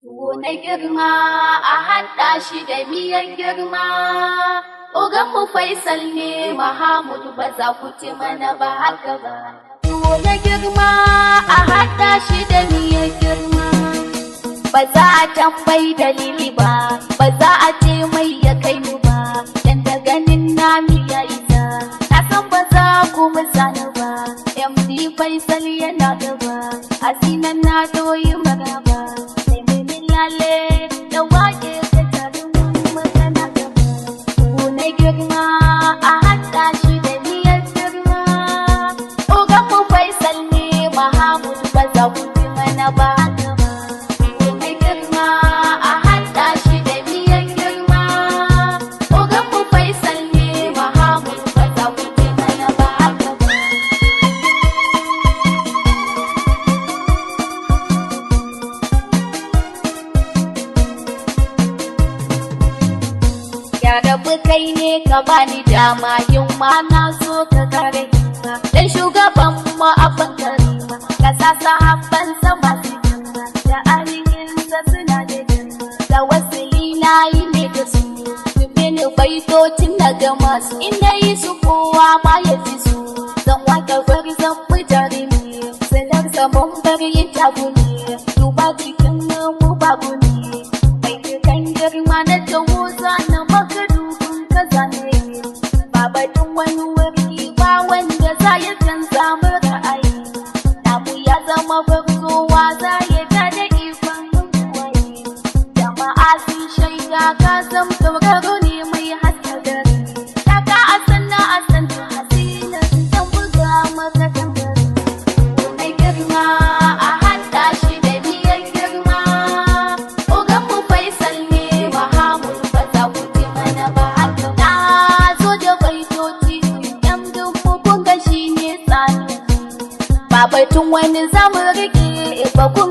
Tuwo na girma a haɗa shi da miyan girma. Oganmu Faisal ne Mahamud, ba za ku ci mana ba haka ba. Tuwo na girma a haɗa shi da miyan girma. Ba za a tambayi dalili ba, ba za a ce mai ya kai mu ba, dan da ganin nami ya isa. Na san ba za ku musani ba, MD Faisal yana gaba, Asinan na doyi maraba. Sai mai lale da wake ka jarumin magana gaba. Tuwo na girma a haɗa shi da miyar girma. Oganmu Faisal ne Mahamud, ba za ku ji mana ba haka ba. Tuwo na girma a haɗa shi da miyar girma. Oganmu Faisal ne Mahamud, ba za ku ji mana ba haka ba. Ya rabu kai ne ka bani dama, himma na so ka kare himma. Dan shugaban mu abban karima, ka sa sahabban sa masu girma, da alihinsa suna da girma, da wasili na yi ne da su. Dube ni baitocin na ga masu, inda yi su kowa ma ya ji su. Zan waka bari zan fi jarumi, sanar zaman bari yin tagumi, duba cikin mu babu ne. Mai kan girma na taho na maka dubin ka zane. Ba batun wani wuri ba wanda za ya canza mu ra'ayi. Namu ya zama barzowa za ya ta da ikon waye. Jama'a sun shaida ka zam tauraro ne mai haska gari. Taka a sanna a santa hasina zan buga maka tambari. Mai girma a haɗa shi da miyar girma. Oganmu Faisal ne Mahamud, ba za ku ji mana ba haka. Na zo da baitoci yan dubu kun ga shi ne tsani. Ba batun wani zamu rike ba kun